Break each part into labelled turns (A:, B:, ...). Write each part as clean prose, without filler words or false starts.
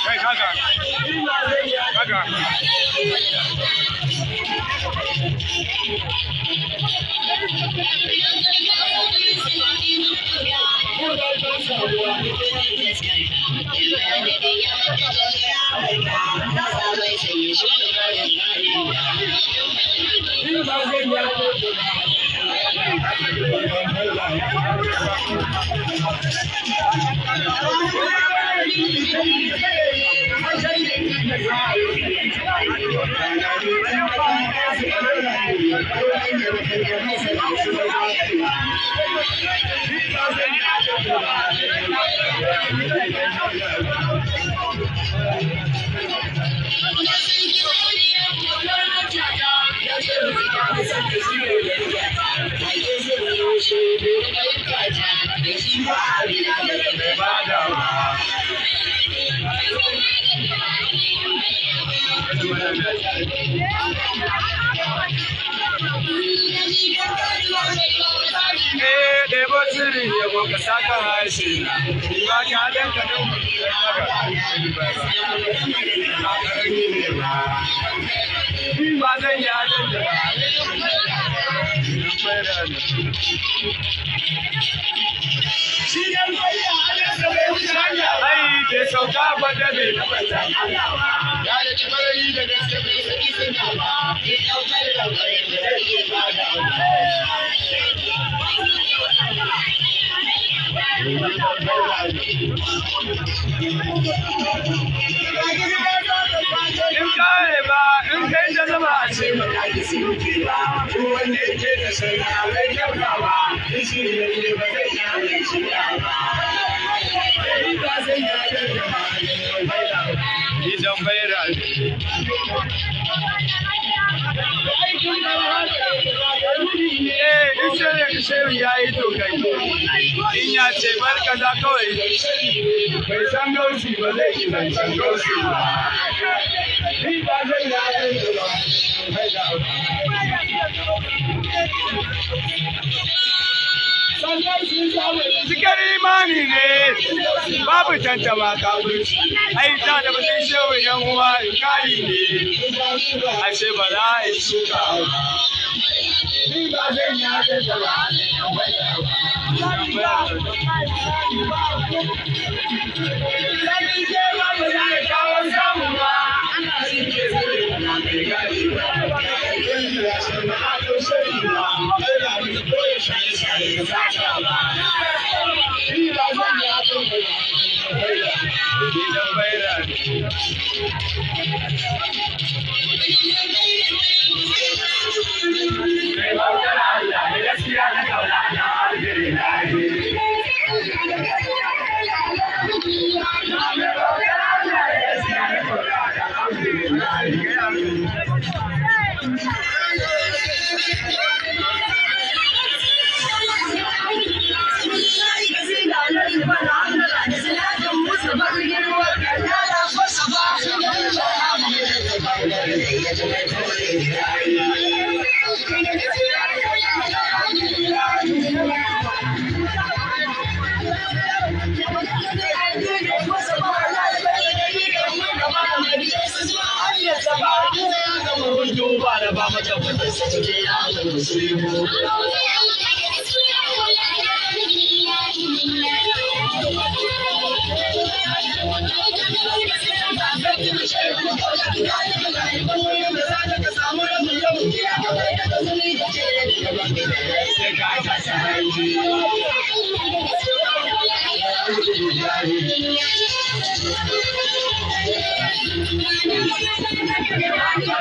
A: Kai kaga. Kaga. Ka saka harshe na, ba ka dan ka dan ba zan yi adon da ba. Shi dan bayya adon bai wuce hanya. Ai bai sauka ba da bai tabbata. Ya da ci barayi da gaske bai saki suna ba. Bai daukar da bai da zai ba da. In kare ba in kai ta zama a ce ba ka ki suke ba ko wanda yake da shari'a bai kyauta ba shi ne ba zai yi shi ba ba zai yi da ba idan bai rabe. In sai shehu ya yi to kai in ya ce barka za kawai bai san gausi ba zai yi zancen gausi ba. Ni ba zai yi ba. Cikar imani ne babu tantama kafirci ai ta da batun shehu yan uwa inkari ne ashe ba za a yi shuka ba.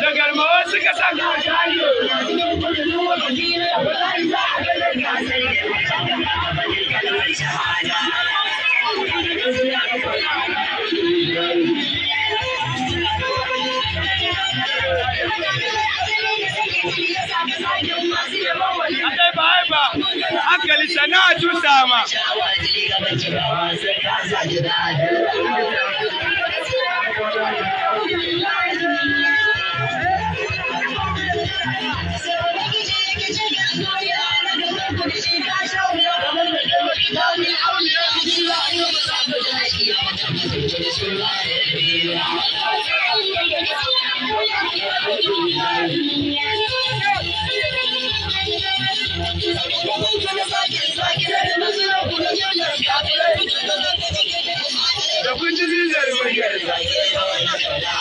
A: Da garmawa suka saka hankali sana'a cuta ma. Da kun ji zizar muryar zaki.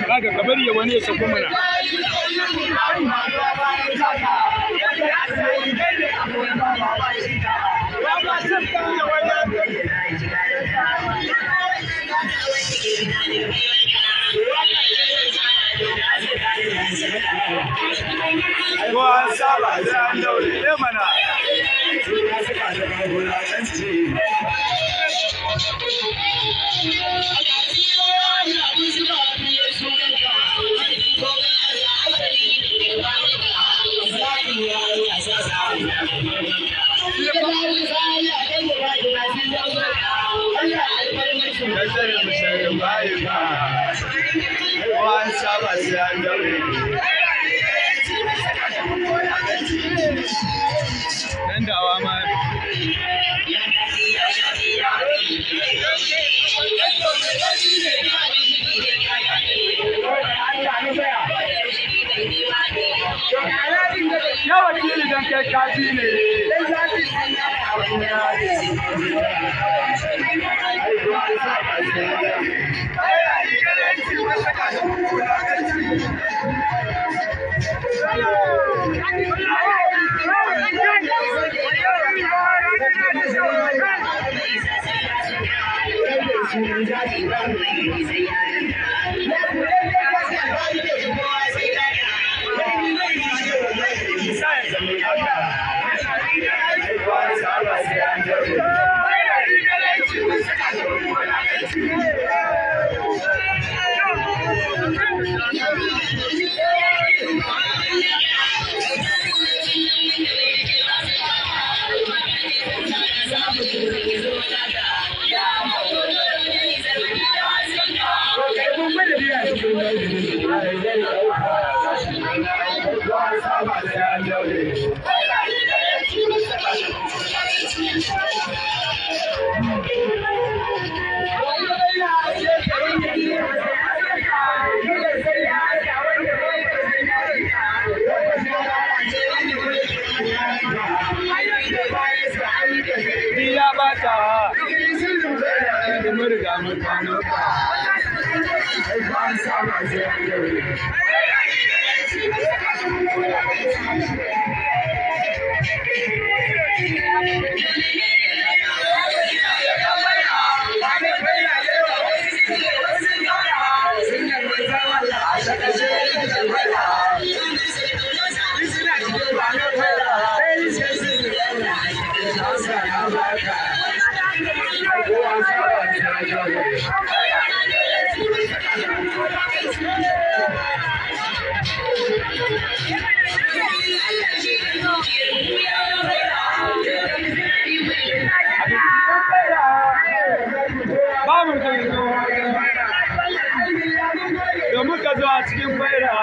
B: Kaga ka bari ya wani ya sako mana.
A: Ko an saba sai an daure ne mana. Ko an saba sai an daure.
B: Dan dawa ma.
A: Ya wakili don kai kafi ne.
B: Ni ya bata. Mun riga mun gano ka. Ba mu da muka zo a cikin kwaira.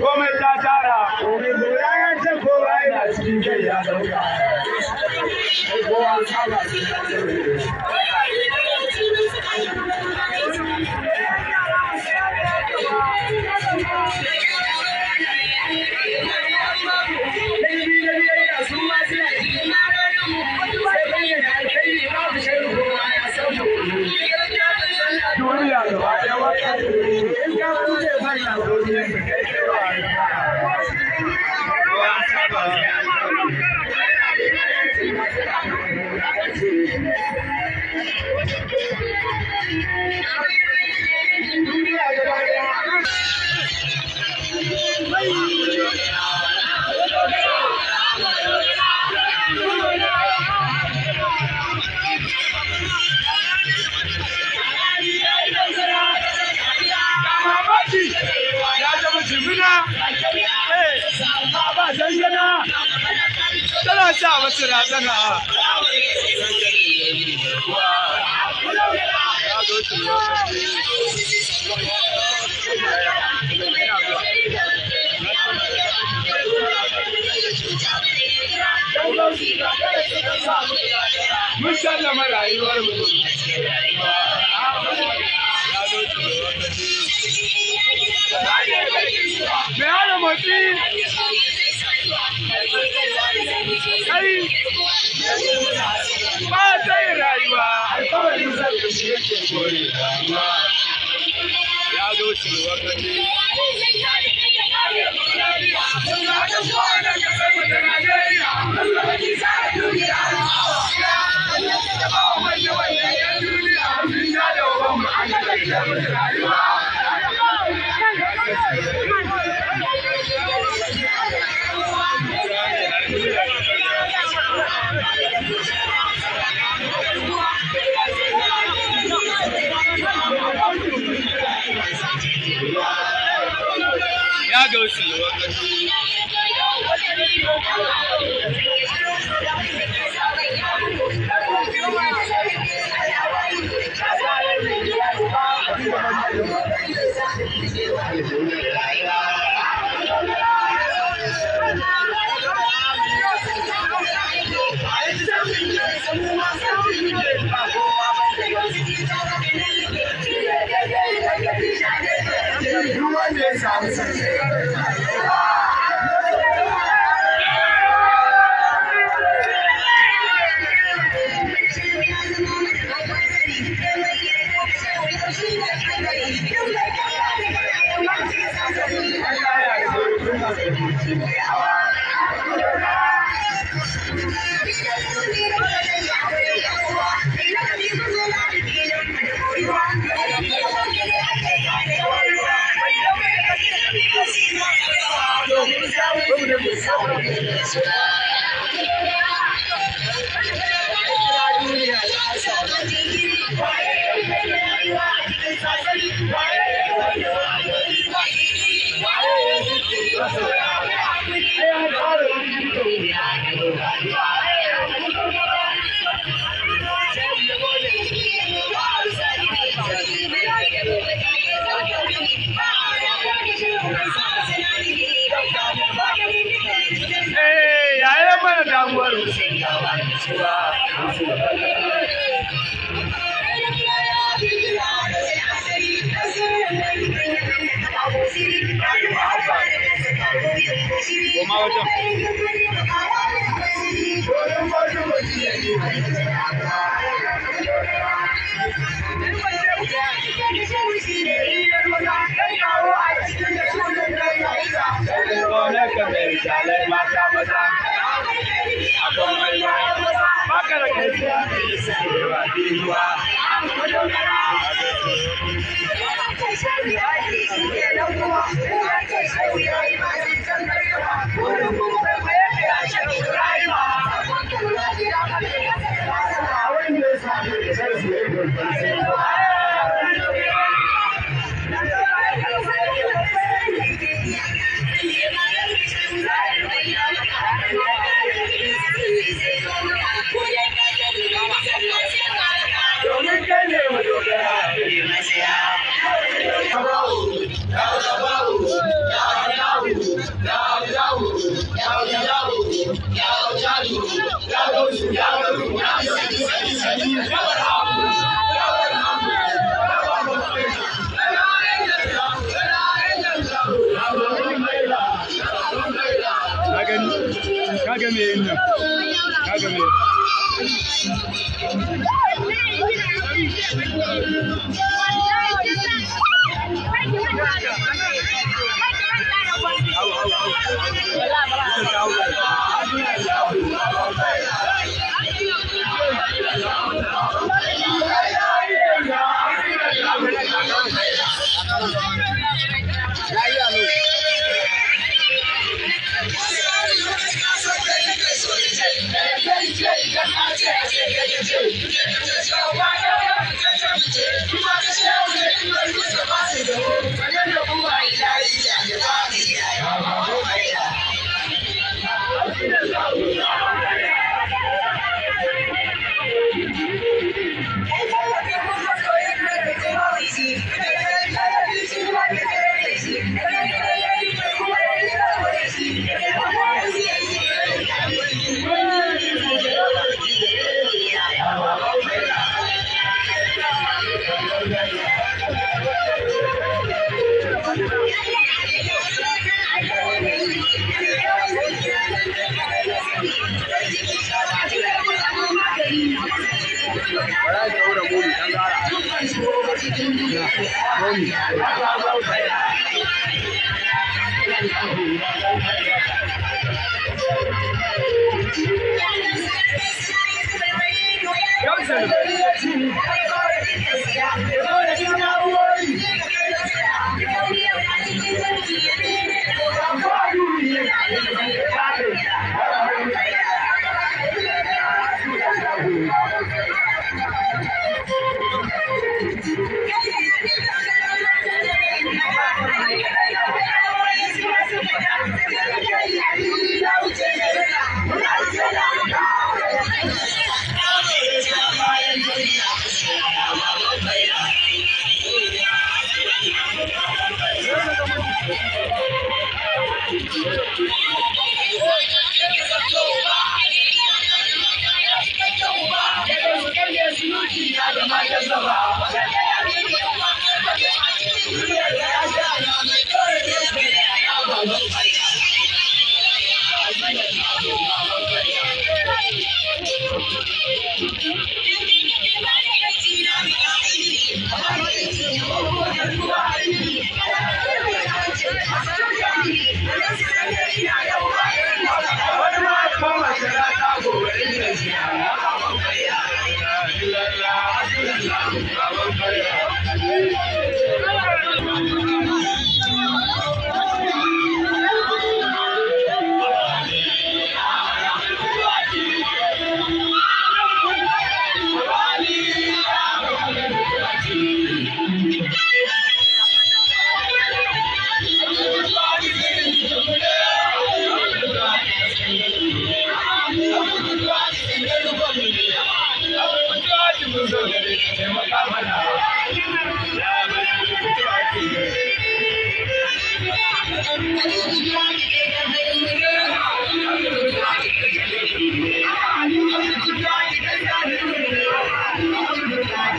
A: Komai ta tara, komai goya ya ce kowa yana cikin kai ya dauka.
B: Tana sa wasu razana. Mun sallama rayuwar mu. Mai hana motsi. Ai, ba ta yi rayuwa. Alkawarin zai shi yake kore rayuwa. Ya zo shi wakati. Ya ga wasu lokaci. Eh, yayin mana damuwar. Koma wajen. Ƙaunar ka mai misalai mata maza. Akwai mai baka da kai. Yawa binuwa. Domin kai ne madogara. Ka ga me yin nan? Ka ga me? Au, au, au. Ita ta hau ga.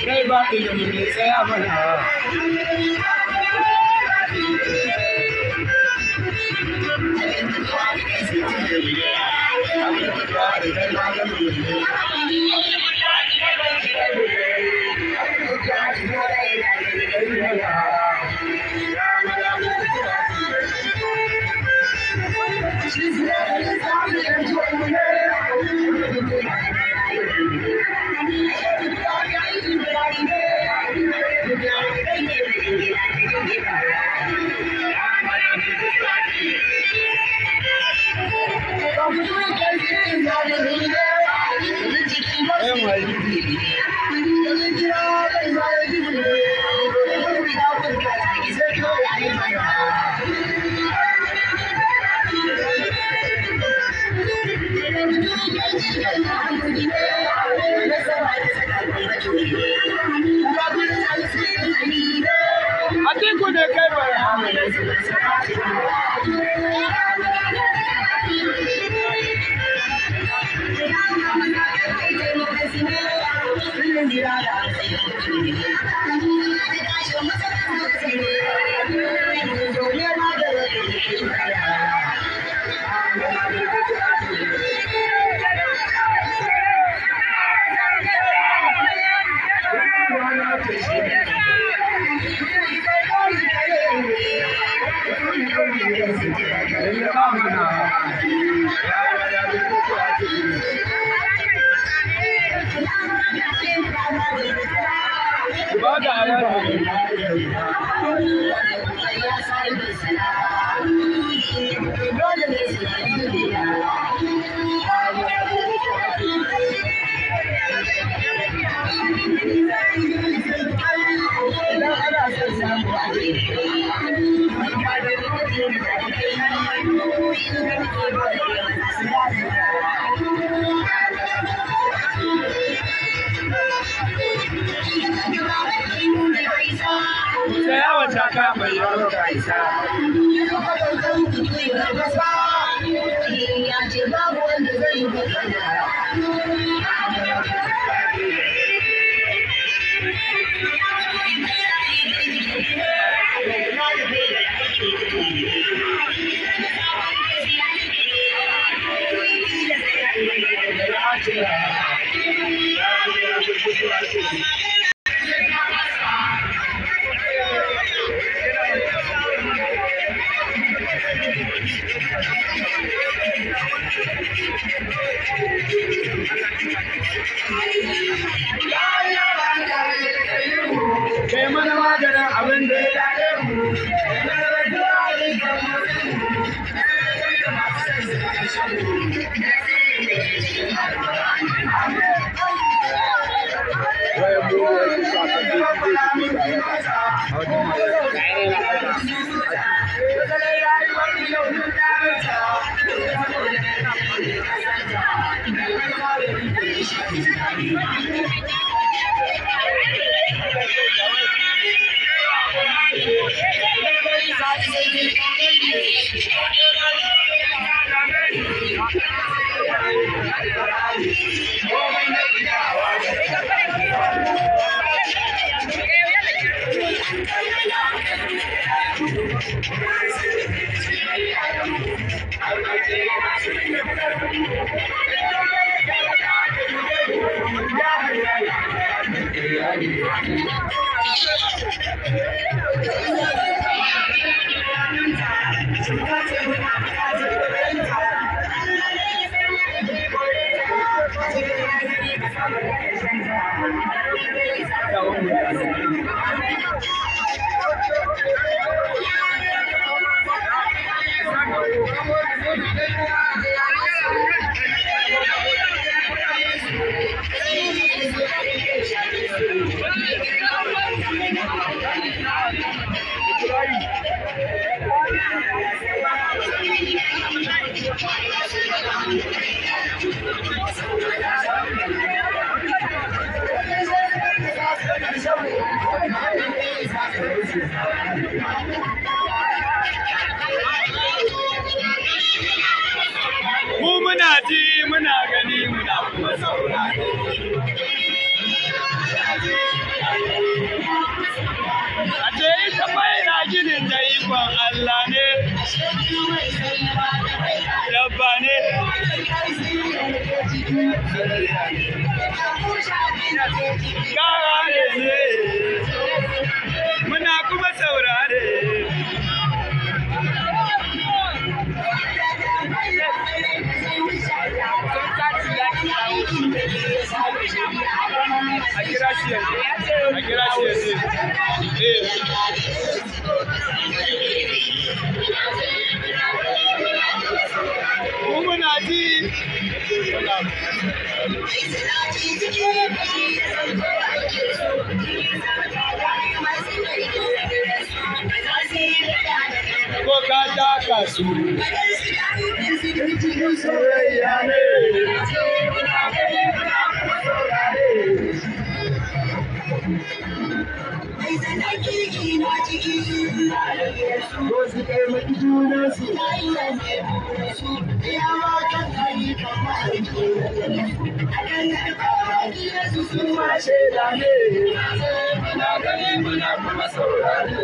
B: Kai ba ilimin ne tsaya mana. Atiku ne kai bara.
A: Kai mana maganin abin da ya dade mu. Mu muna ji muna gani muna kuma saurare. A ce ita bai ginin da ikon Allah ne, dabba ne. Kara ne, muna kuma saurare. A kira shi yanzu. A kira shi yanzu. Eh. Mu muna ji. Ko ka taka su. Soyayya ne. Wasu taimaki junansu. Su ma shaida ne. Muna gani muna kuma saurare.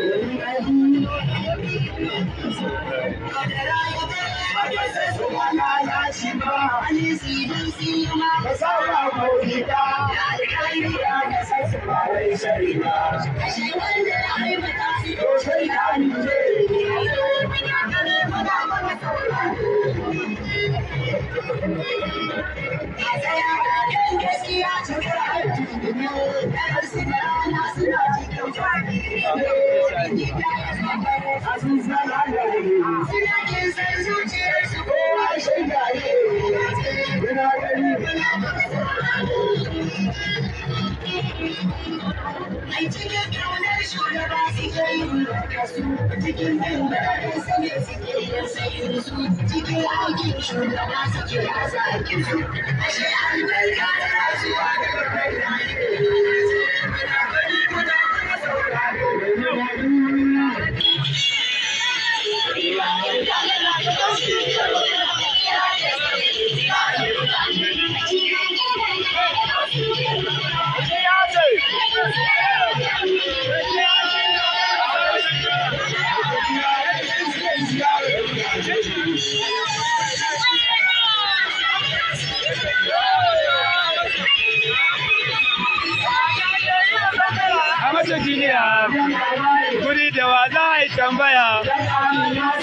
B: Guri da wa za a yi tambaya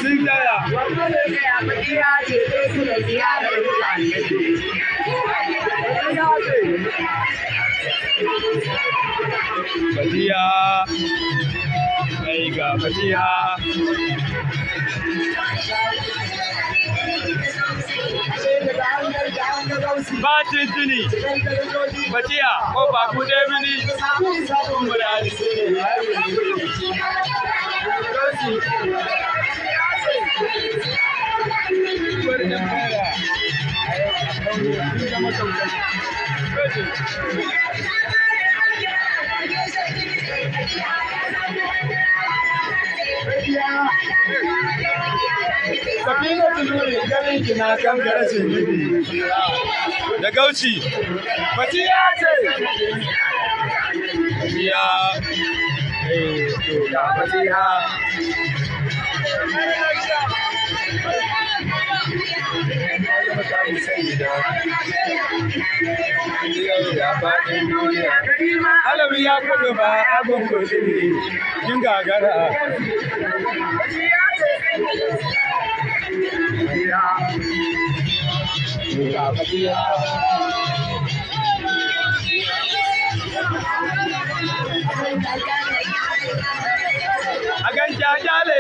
B: sun tsaya. Fatiha, ai ga Fatiha. Ba tuntuni, Fatiha, ko ba ku dai mini. Safina Tuluri ganin ki na kan garashin gibi. Da gauci. Fatiha ce. Fatiha. Eh, to ga Fatiha. Alawi ya kudu ba abin kuɗi kin gagara. A gan kyakkyale,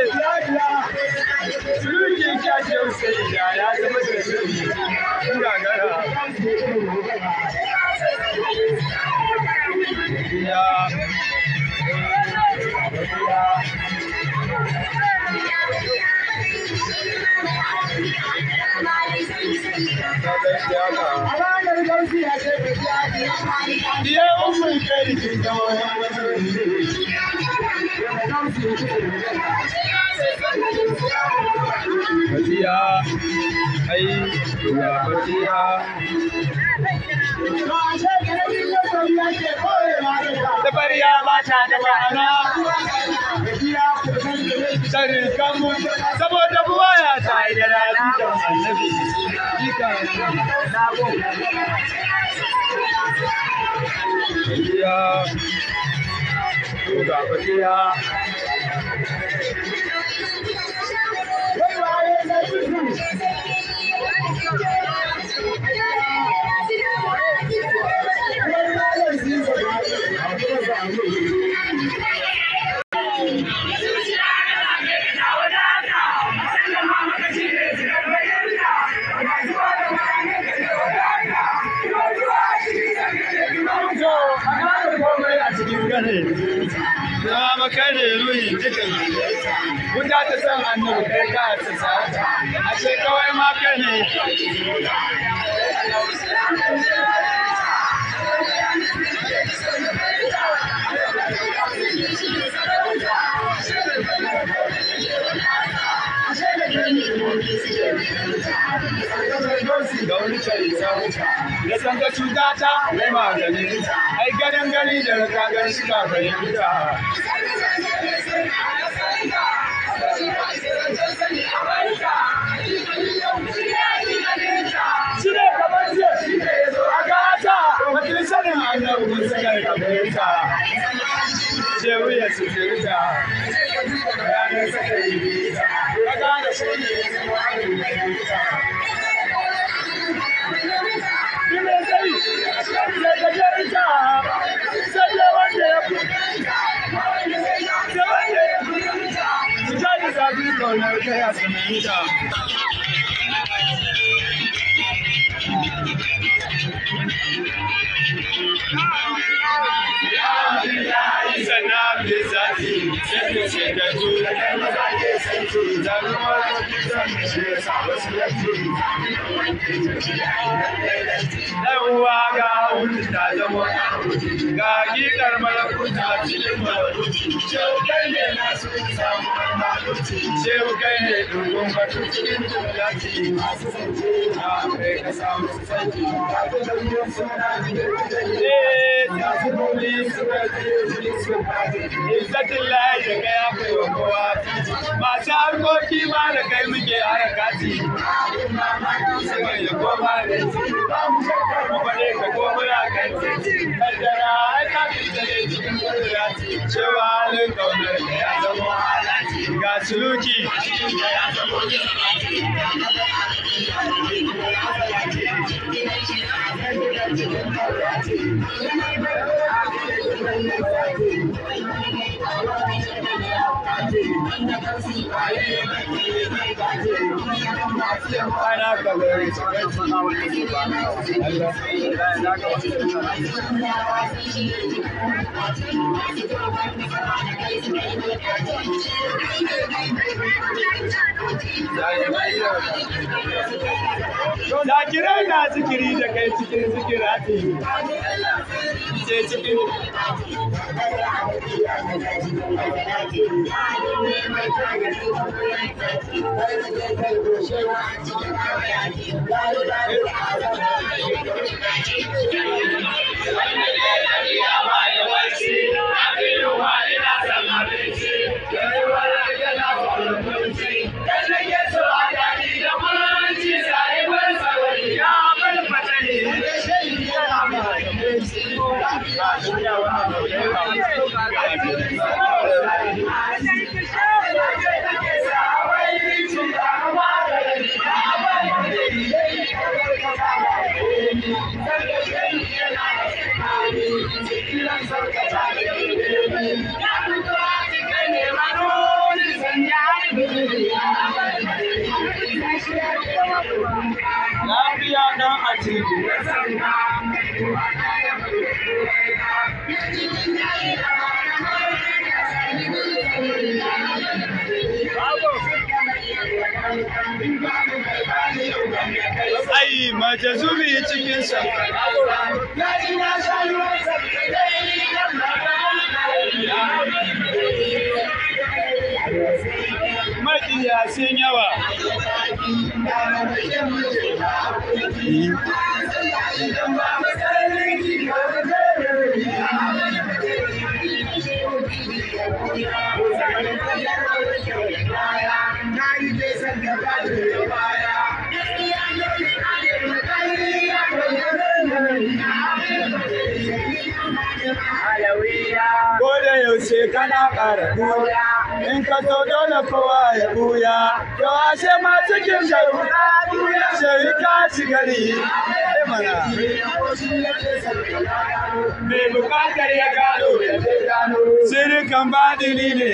B: sulukin kyakkyau sai da ya zama da shiri kin gagara. Diye umar kai kin Fatiha, ai ya Fatiha. Tabariya ba ta da ma'ana. Sarin kanmu saboda buwaya ta yi da rafi annabi. Fatiha, ga Fatiha. Na maka ne ruhi dukan wuta ta san annabi kai ka ta sa ashe kawai ma kai ne. Ga wani carisa da san ka cuta ta mai magani ai ganin gani da ka gan shi ka fahimta. Shi ne kamar jiya shi ne ya zo a gata mutum sanin annabi mun saka ka fahimta. Shehu ya su ta ranar saka yi ka gane shi ne ya zama abin fahimta. Saminta. Sana bizati, sai ce da juna kai maza ke santi, da ruwa shi sa wasu yake. Dan uwa ga hutu ta zama ga gidar malakuta cikin malakuti. Shehu kai ne nasu samu malakuti. Shehu kai ne dungun batu cikin jumlati. Masu zance na kai ka samu santi. Ka ta dangin suna jikin eh ta su boli suka ce cikin su fati. Izzatin layi da kai aka yi wa kowa. Masu harkoki ma da kai muke harakati. Suka yi koma da ci. Ba mu shakkar mu bare ka ko muna kan titi. Kaddara ai ta fita ne cikin kudurati. Cewa halin kaunar ka ya zama halati. Ga suluki. Ana kamar Zakirai na zikiri da kai cikin zikirati. Ce cikin Lafiya dan a teku. Ai, mace zubi cikin sa. Maƙiya sun yawa. Ko da yaushe kana ƙara buya, in ka so dole kowa ya buya. To ashe ma cikin garu, sai ka ci gari. Eh mana. Mai buƙatar ya gano, sirrikan badini ne.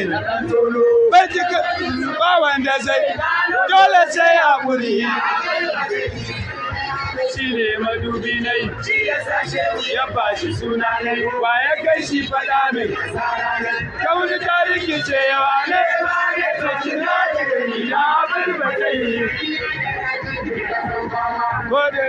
B: Bai cika ba wanda zai, dole sai haƙuri. Shi ne madubi na yi, ya ba shi suna na yi, wa ya kai shi faɗa min. Kauni ta rikice yawa ne, ya abin ba ta yi. Ko da